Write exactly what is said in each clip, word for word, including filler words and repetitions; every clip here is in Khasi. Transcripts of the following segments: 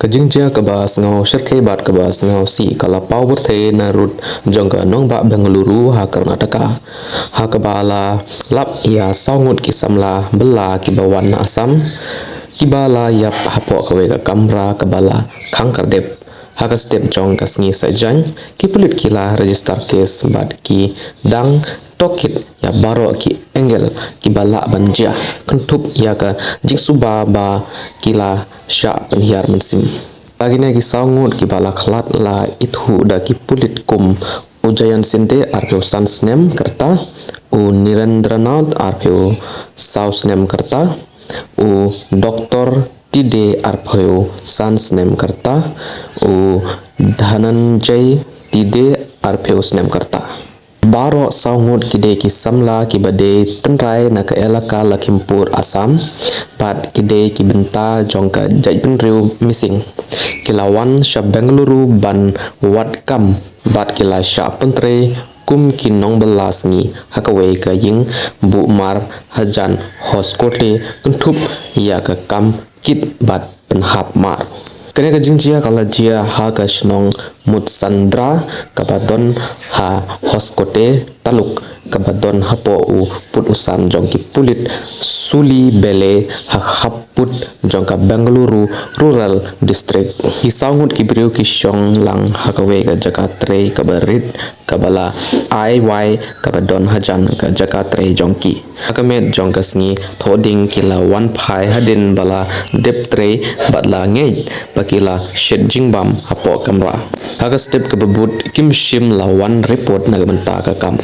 Ka jingjia kaba sngew shyrkhei bad kaba sngewsih ka la paw pyrthei na rud jong ka nongbah Bengaluru ha Karnataka, ha kaba la lap ïa saw ngut ki samla bylla kiba wan na Assam, kiba la ïap hapoh kawei ka kamra kaba la khang kardep. Ha ka step jong ka sngi Saitjaiñ, ki pulit ki la register case bad ki dang tohkit ïa baroh ki angle kiba lah ban jia, kynthup ïa ka jingsuba ba ki la shah pynhiar mynsiem. Ba kine ki saw ngut kiba la khlad la ithuh da ki pulit kum u Jayant Shinde, arphew san snem ka rta, u Nirendranath, arphew saw snem ka rta, u Doktor Tide, arphew san snem ka rta, u Dhananjay Tide, arphew snem ka rta. Baroh saw ngut ki dei ki samla kiba dei tynrai na ka elaka Lakhimpur, Assam, bad ki dei ki bynta jong ka jaitbynriew Mising. Ki la wan sha Bengaluru ban wad kam bad ki la shah pyntrei kum ki nongbylla sngi ha kawei ka ïing buh mar hajan Hoskote, kynthup ïa ka kam kit bad pynhap mar. Kane ka jingjia ka la jia ha ka shnong Mutsanhra kaba don ha Hoskote taluk, kaba don hapoh u pud u san jong ki pulit Sulibelle, ha khappud jong ka Bengaluru Rural District. Ki saw ngut ki briew ki shong lang ha kawei ka jaka trei kaba rit kaba la ai wai kaba don hajan ka jaka trei jong ki. Ha ka miet jong ka sngi Thohdieng ki la wan phai hadien ba la dep trei bad la ngeit ba ki la shet jingbam hapoh kamra. Ha ka step kaba bud kim shym la wan report na ka bynta ka kam,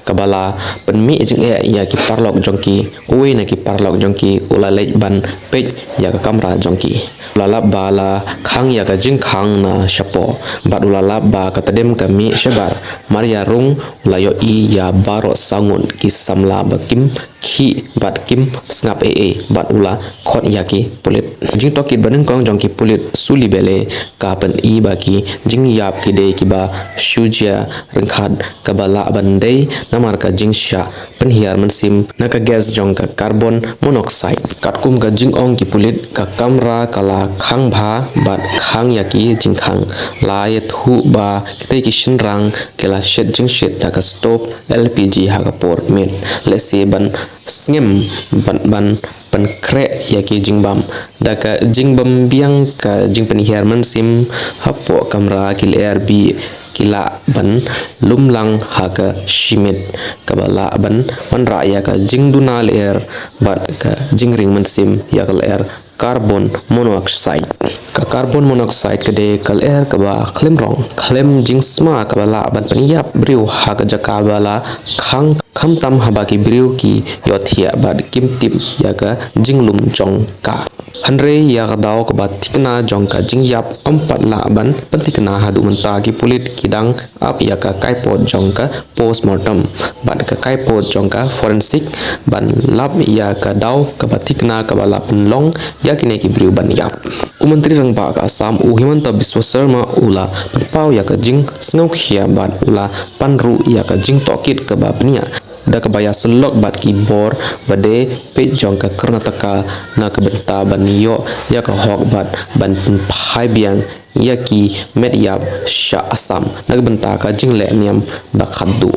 kaba la pynmih jingeh ïa ki paralok jong ki. Uwei na ki paralok jong ki u la leit ban peit ïa ka kamra jong ki. U la lap ba la khang ïa ka jingkhang na shapoh, bad u la lap ba ka tdem ka mih shabar. Mar ïa rung, u la ïohi ïa baroh saw ngut ki samla ba kim khih bad kim sngap ei ei, bad u la khot ïa ki pulit. Jingtohkit banyngkong jong ki pulit Sulibelle ka pyni ba ki jingïap ki dei kiba shu jia ryngkat kaba lah ban dei namar ka jingshah pynhiar mynsiem na ka gas jong ka carbon monoxide. Katkum ka jingong ki pulit, ka kamra ka la khang bha bad khang ïa ki jingkhang. La ïathuh ba kitei ki shynrang ki la shet jingshit da ka stove L P G ha ka por miet, lehse ban sngem bad ban pynkhreh ïa ki jingbam. Da ka jingbym biang ka jingpynhiar mynsiem hapoh kamra, ki lyer bih ki lah ban lum lang ha ka shi miet, kaba lah ban wanrah ïa ka jingduna lyer bad ka jingring mynsiem ïa ka lyer carbon monoxide. Ka carbon monoxide ka dei ka lyer kaba khlem rong, khlem jingsma, kaba lah ban pynïap briew ha ka jaka ba la khang, khamtam haba ki briew ki ïohthiah bad kim tip ïa ka jinglum jong ka. Hynrei ïa ka daw kaba thikna jong ka jingïap ym pat lah ban pynthikna haduh mynta. Ki pulit ki dang ap ïa ka kaipot jong ka postmortem bad ka kaipot jong ka forensic ban lap ïa ka daw kaba thikna kaba lah pynlong ïa kine ki briew ban ïap. U Myntri Rangbah ka Assam, u Himanta Biswa Sarma, u la pynpaw ïa ka jingsngewkhia bad u la pan ruh ïa ka jingtohkit kaba bniah, da kaba ïasyllok bad ki bor ba dei peit jong ka Karnataka na ka bynta ban ïoh ïa ka hok bad ban pynphai biang ïa ki met ïap sha Assam na ka bynta ka jingleh niam ba khatduh.